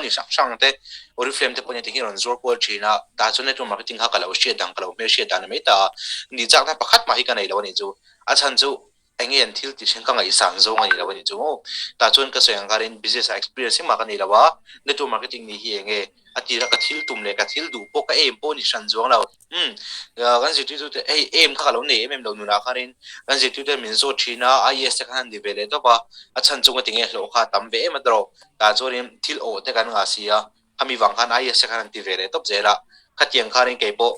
company hrang hrang te Oriflame te pawh nia tihian rawn zuar kual thin a, tah chuan network marketing kha ka lo hriat dan ka lo hmelhriat dan a mai ta a, ni chakna pakhat mah hi ka nei lo a nih chu. A chhan chu eng nge an thil tih thin ka ngaihsan zawng a ni lo a nih chu maw. Tah chuan ka sawi ang kharin business ah experience engmah ka nei lo a, network marketing nih hi eng nge a tira ka thil tum leh ka thil duh pawh ka aim pawh a ni hran chuang lo. Umm kan zirtirtute hei aim kha ka lo nei em em lo nunah khanin kan zirtirtute min zawt thin a, IAS te khan an ti ve leh tawp a, a chhan chunga tinge hlawh kha a tam ve em a tawrh tah chuanin thil awh te kan ngah si a, khami vang khan IAS te khan an ti ve leh tawp zel a, khatiang khanin kei pawh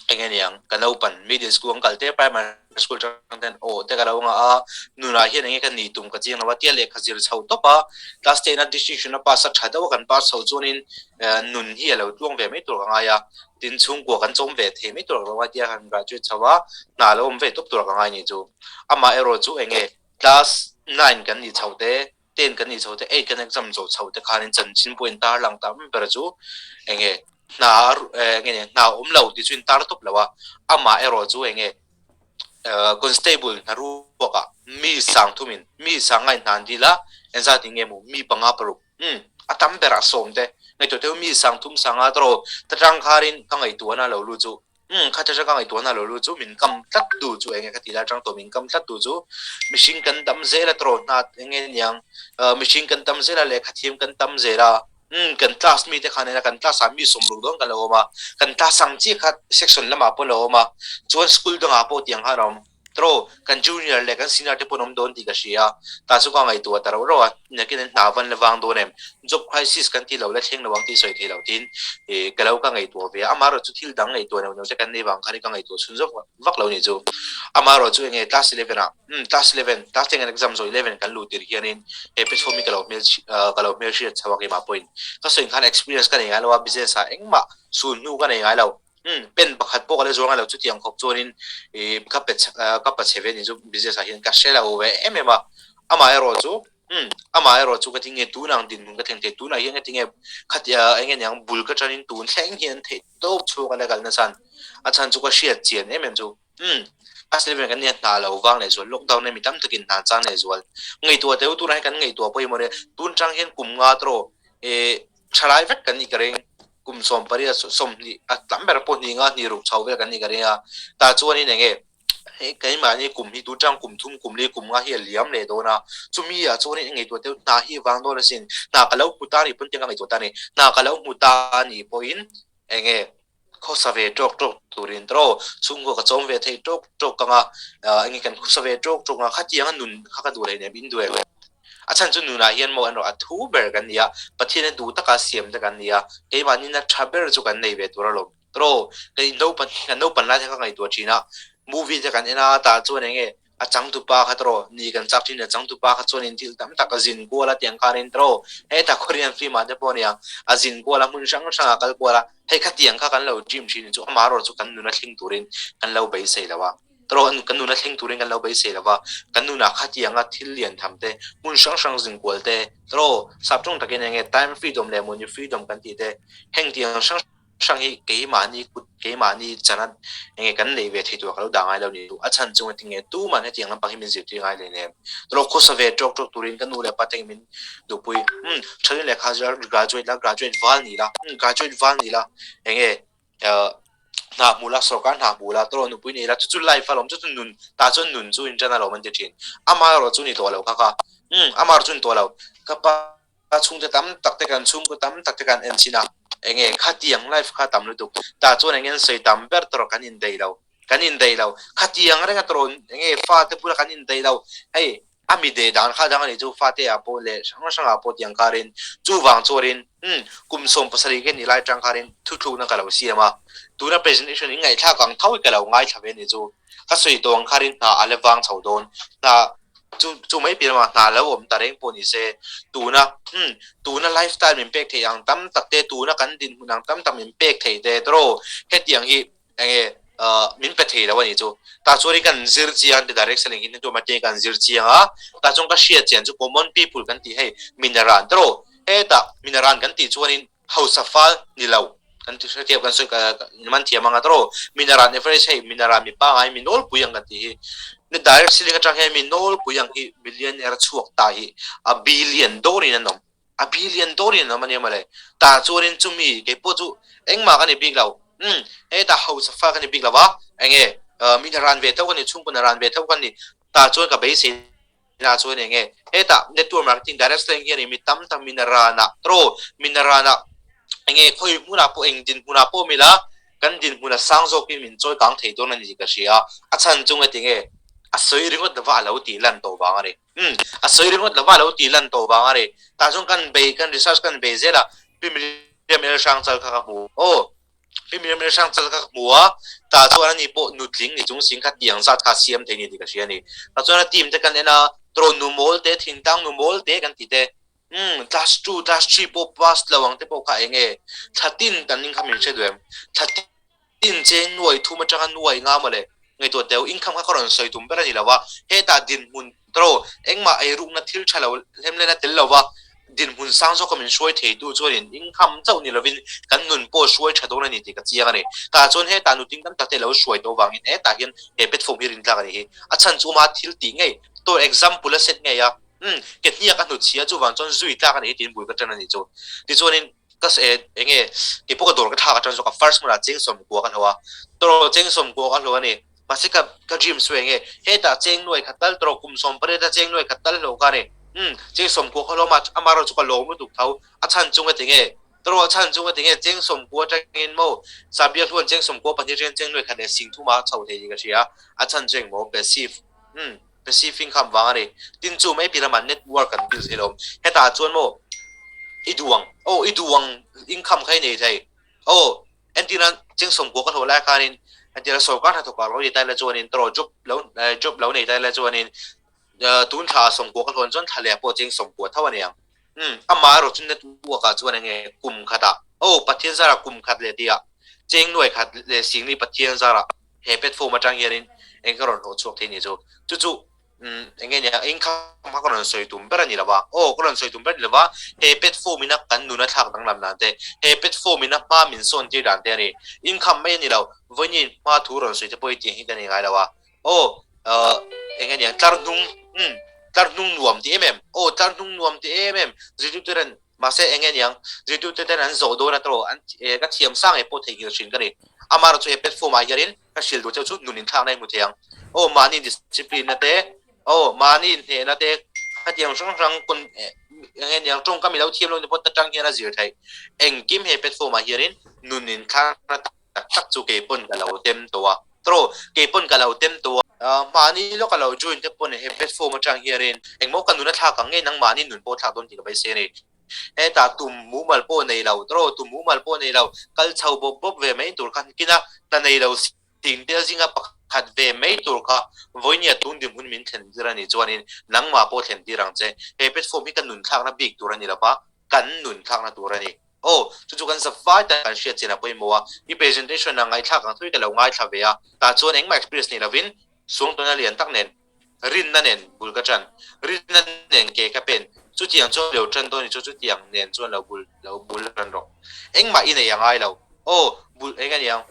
eng nge niang ka naupan middle school an kal te primary school atang ten awh te ka lo ngah a, nunah hian eng nge ka nih tum ka chiang lo a tia lehkha zir chho tawp a, class ten a distinction a pass a tha deuh a kan pass chho chuanin nun hi a lo tluang ve mai tur ka ngai a. Tin chhungkua kan chawm ve thei mai tur ka lo ngai tia han graduate chho a, hna lo awm ve tawp tur ka ngai ni chu. Amah erawh chu eng nge class nine kan nih chho te, ten kan nih chho te, eight kan exam zawh chho te khanin chanchin pawh in tar lang tam ber chu eng nge hna eng nge hna awm lo tih chu in tar tawp lo a, amah erawh chu eng nge constable hna ruakah mi sang thumin mi sang ngaih hna an dil a, engzat in nge maw mi panga paruk. Umm, a tam berah sawm te, ngaihtuah teuh mi sang thum sang a tawrh ta tang kharin ka ngaihtuahna lo lut chu, umm, kha tata ka ngaihtuahna lo lut chu min kam tlat tu chu enge ka ti lai tang tawh min kam tlat tu chu mihring kan tam zel a tawrh hna enge niang, mihring kan tam zel a lehkha thiam kan tam zel a, umm, kan class mi te khan ena kan class ah mi sawmruk dawn kan lo awm a, kan class ang chiah kha section lamah pawh lo awm a, chuan school dangah pawh tiang khan a awm. Tro, kan junior leh kan senior te pawh an awm dawn tih ka hria a, tah chu ka ngaihtuah ta rauh rauh a, nakin an hna van la vang dawn em? Job crisis kan ti lo la thleng lo ang tih sawi thei lo tiin ka lo ka ngaihtuah ve a, amaherawhchu thil dang ngaihtuah neuh neuh te kan nei vang khan ka ngaihtuah chhun zawk vak lo nih chu. Amaherawhchu enge class eleven ah, umm class eleven, class ten kan exam zawh eleven kan luh tir hianin he platform hi ka lo hmel ka lo hmelhriat chho a keimah pawhin ka sawi khan experience ka nei ngai lo a, business ah engmah sun hnu ka nei ngai lo. Umm pen pakhat pawh ka la zuar ngai lo chutiang khawp chuanin ih ka pe ka pa chhe ve ni chu business ah hian ka hre lo ve em em a, amah erawh chu umm amah erawh chu ka ti nge tun ang dinhmun ka thleng thei tunah hian ka ti nge khatia eng nge niang bul ka tanin tun thleng hian theih tawp chhuak a la kalna chhan a chhan chu ka hriat chian em em chu umm a celebrate kan nia hna lo vang leh zual lockdown a mi tam takin hna chang leh zual ngaihtuah teuh tunah hian kan ngaihtuah pawimawh nia tun tang hian kum nga tawh ih Thalai vek kan nih ka ring. Kum 18 20 a tam ber pawh hnih nga hnih ruk chho vel kan nih ka ring a. Tah chuanin eng nge hei keimahni kum hi tu tang kum thum kum li kum nga hi a liam leh dawn a. Chumi ah chuanin eng ngaihtuah deuh hna hi vang dawn asin. Hna ka lo hmu ta anih pawn tiang ka ngaihtuah ta a ni. Hna ka lo hmu ta anih pawhin eng nge khawsa ve tawk tawk turin tawh chhungkaw ka chawm ve thei tawk tawk ang a, enge kan khawsa ve tawk tawk ang a, khatianga nun kha ka duh leh nem in duh em? A chhan chu nunah hian maw erawh a thu ber kan ni a, Pathian a duh taka siam te kan ni a, keimahni na tha ber chu kan nei ve tur alawm tawh, kan innopan kan naupan lai te kha ngaihtuah thin a, movie te kan en a tah chuan enge A changtupa kha tawrh ni kan chak thin a changtupa kha chuanin thil tam tak a zin kual a tiang khanin tawrh hetah Korean film ah te pawh ania a zin kual a hmun hrang hrang ah kal kual a hei khatiang kha kan lo dream thin chu amaherawh chu kan nuna thleng turin kan lo beisei lo a tawrh kan nuna thleng turin kan lo beisei lo a kan nunah khatianga thil lian tham te hmun hrang hrang zin kual te tawrh sap tawng takin enge time freedom leh money freedom kan tih te heng tiang hrang hrang hi keimahni kut keimahni chana enge kan neih ve thei tur ka lo dah ngai lo ni a chhan chu engtin nge tuman hetiang lampang hi min zirtir ngai leh nem tawlh khawsa ve tawk tawk turin ka nu leh pa te min duhpui umm thalin lehkha zir graduate la graduate val ni la umm graduate val ni la enge ah hna hmu la sorkar hna hmu la tawlh nupui nei la chu chu life alawm chu chu nun tah chuan nun chu in tan alawm an ti thin amaherawh chu ni tawh lo kha kha umm amaherawh chu ni tawh lo ka pa Ka chhungte tam tak te kan chhungkaw tam tak te kan en chin a, enge khatiang life kha tam lutuk, tah chuan enge an sawi tam ber tawrh kan indaih lo, kan indaih lo, khatiang renga tawrh enge fate bula kan indaih lo, hei a mi deh dan kha dang a nih chu fate ah pawh leh hrang hrang ah pawh tiang karin chuvang chuanin umm kum 17 ka nih lai tang khanin thuthlukna ka lo siam a, tuna presentation in ngaihthlak ang tho hi ka lo ngaithla ve a nih chu, ka sawi tawh ang kharin hna a la vang chho dawn, hna. Chu chu mai piah lamah hna lo awm ta reng pawh ni se, tuna umm tuna lifestyle min pek theih ang tam tak te, tuna kan dinhmun ang tam tak min pek thei te tawrh hetiang hi enge ah min pe thei lo a nih chu. Tah chuan kan zir chiang te direct selling hi tu mate kan zir chiang a, tah chuan ka hriat chian chu common people kan tih hei minaran tawrh hetah minaran kan tih chuanin hausa fal ni lo kan ti hrethiam kan sawi man thiam anga tawrh minaran average hei minaran mi pangai mi nawlpui ang kan tih hi ni direct selling atang hian mi nawlpui ang hi millionaire chhuak ta hi a billion dawrin an awm. A billion dawrin an awm a nia mawle. Tah chuanin chumi kei pawh chu engmah ka ni bik lo. Umm hetah hausa fa ka ni bik lo a, enge mi hna ran ve tho ka ni, chhungkaw hna ran ve tho ka ni. Tah chuan ka beisei na chuan enge hetah network marketing direct selling hian mi tam tak mi hna ranah tawh mi hna ranah enge khawi hmunah pawh eng dinhmunah pawh awm ila kan dinhmun a sang zawkin min chawi kang thei dawn a ni tih ka hria. A chhan chu ngatinge a sawi ringawt lova a lo tih lan tawh vang a ni. Umm, a sawi ringawt lova a lo tih lan tawh vang a ni. Tah chuan kan bei, kan research kan bei zel a, Pi Miriam Elhrangchal kha ka hmu. Aw, Pi Miriam Elhrangchal kha ka hmu a, tah chuan ani pawh nutling ni chung sing kha tiang zat kha a siam thei ni tih ka hria a ni. Tah chuan a team te kan en a, tawrh nu mawl te, thingtlang nu mawl te kan ti te, umm, class two, class three pawh pass lo ang te pawh kha eng nge thla tin kan ning kha min hre duh em? Thla tin. Tin cheng nuai thum atanga nuai nga mawle ngaihtuah teu income kha ka rawn sawi tum ber a ni lo a, hetah dinhmun tawrh engmah eirukna thil tha lo hlemlen a tel lo va, dinhmun sang zawka min hruai theitu chuanin income chauh ni lovin kan nun pawh hruai tha dawn a ni tih ka chiang a ni. Tah chuan hetah nuting tam tak te lo hruai tawh vangin hetah hian he platform hi rintlak a ni hi. A chhan chu ama thil tih ngei tawrh example a set ngei a, umm ke hniak a hnutchhia chuvang chuan zui tlak a ni hi tiin bul ka tan a ni chu. Tichuanin. Ka sawi eng nge kei pawh ka dawr ka thlak atang zawk a first hmunah cheng sawmkua ka hlauh a tawrh cheng sawmkua ka hlauh a ni mahse ka ka dream chu eng nge hetah cheng nuai khat tal tawrh kum sawm pariat a cheng nuai khat tal hlauh kha a ni umm cheng sawmkua ka hlauh a amaherawhchu ka lawm lutuk tho a chhan chu nge tinge tawrh a chhan chu nge tinge cheng sawmkua atangin maw Sabia hluan cheng sawmkua pahnih atangin cheng nuai khat leh sing thuma chho thei tih ka hria a chhan chu engmaw passive umm. Passive income vang a ni. Tin chu mai piah lamah network kan build thei lo. Hetah chuan maw i duh ang, aw i duh ang income kha i nei thei. Aw entirna cheng sawmkua ka hlawh lai khanin entirna sorkar hnathawk ah lo nei ta ila chuanin tawrh job lo job lo nei ta ila chuanin tun thla sawmkua ka hlawh chuan thla leh pawh cheng sawmkua tho a ni ang. Umm amah erawh chu network ah chuan enge kum khatah aw Pathian zarah kum khat leh tihah cheng nuai khat leh singni Pathian zarah he platform atang hianin eng ka rawn hlawh chhuak thei ni chu chu chu eng nge nia income kha ka rawn sawi tum ber a ni lo va aw ka rawn sawi tum ber a ni lo va he platform ina kan nuna thlak danglam dan te he platform ina hma min sawn tir dan te a ni income mai a ni lo vawiin hma thu rawn sawi te pawh hi tiang hi ka nei ngai lo a aw eng nge nia tlar hnung tlar hnung nuam ti em em aw tlar hnung nuam ti em em zirtirtu ten Mahse eng nge niang, zirtirtute ten an zawh dawn a tawh an ka thiam sang ngei pawh theihnghilh thin ka ni. Amaherawh chu he platform ah hianin ka hrilh duh cheu chu nun inthlakna i hmu thei ang. Aw mahni discipline na te, aw mahni inhnehna te, khatiang hrang hrang eng nge niang tawngkam i lo thiam lo ni pawh ta tang hian a zir theih. Engkim he platform ah hianin nun inthlakna tak tak chu kei pawn ka lo tem tawh a, tawh kei pawn ka lo tem tawh a. Mahni lawk a lo join te pawn he platform atang hianin engmaw ka nun a thlak ang nge nangmahni nun pawh thlak dawn tih ka beisei a ni. Hetah tum mumal pawh nei lo, tawh tum mumal pawh nei lo, kal chho bawp bawp ve mai tur kha kina hna nei lo sing te zinga pakhat ve mai tur kha vawinia tun dinhmun min thlen tir a nih chuanin nangmah pawh thlen tir ang che. He platform hi ka nun thlakna bik tur a ni lo va, kan nun thlakna tur a ni. Aw, chu chu kan zafai tak kan hriat chin a pawimawh a, i presentation a ngaihthlak ang thui ka lo ngaithla ve a, tah chuan engmah experience nei lovin suangtawna lian tak nen, rinna nen bul ka tan, rinna nen ke ka pen, chutiang chuan lo tan dawn i chu chutiang nen chuan lo bul lo bul tan rawh. Engmah i nei a ngai lo. Aw, bul eng a niang,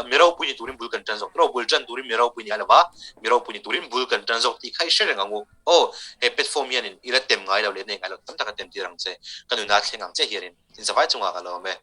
mi ropui ni turin bul kan tan zawk, ro bul tan turin mi ropui ni a lo va, mi ropui ni turin bul kan tan zawk tih kha i hre reng ang u. Aw, he platform hianin i la tem ngai lo leh nei ngai lo tam tak a tem tir ang che, ka nuna thleng ang che hianin in zavai chungah ka lawm e.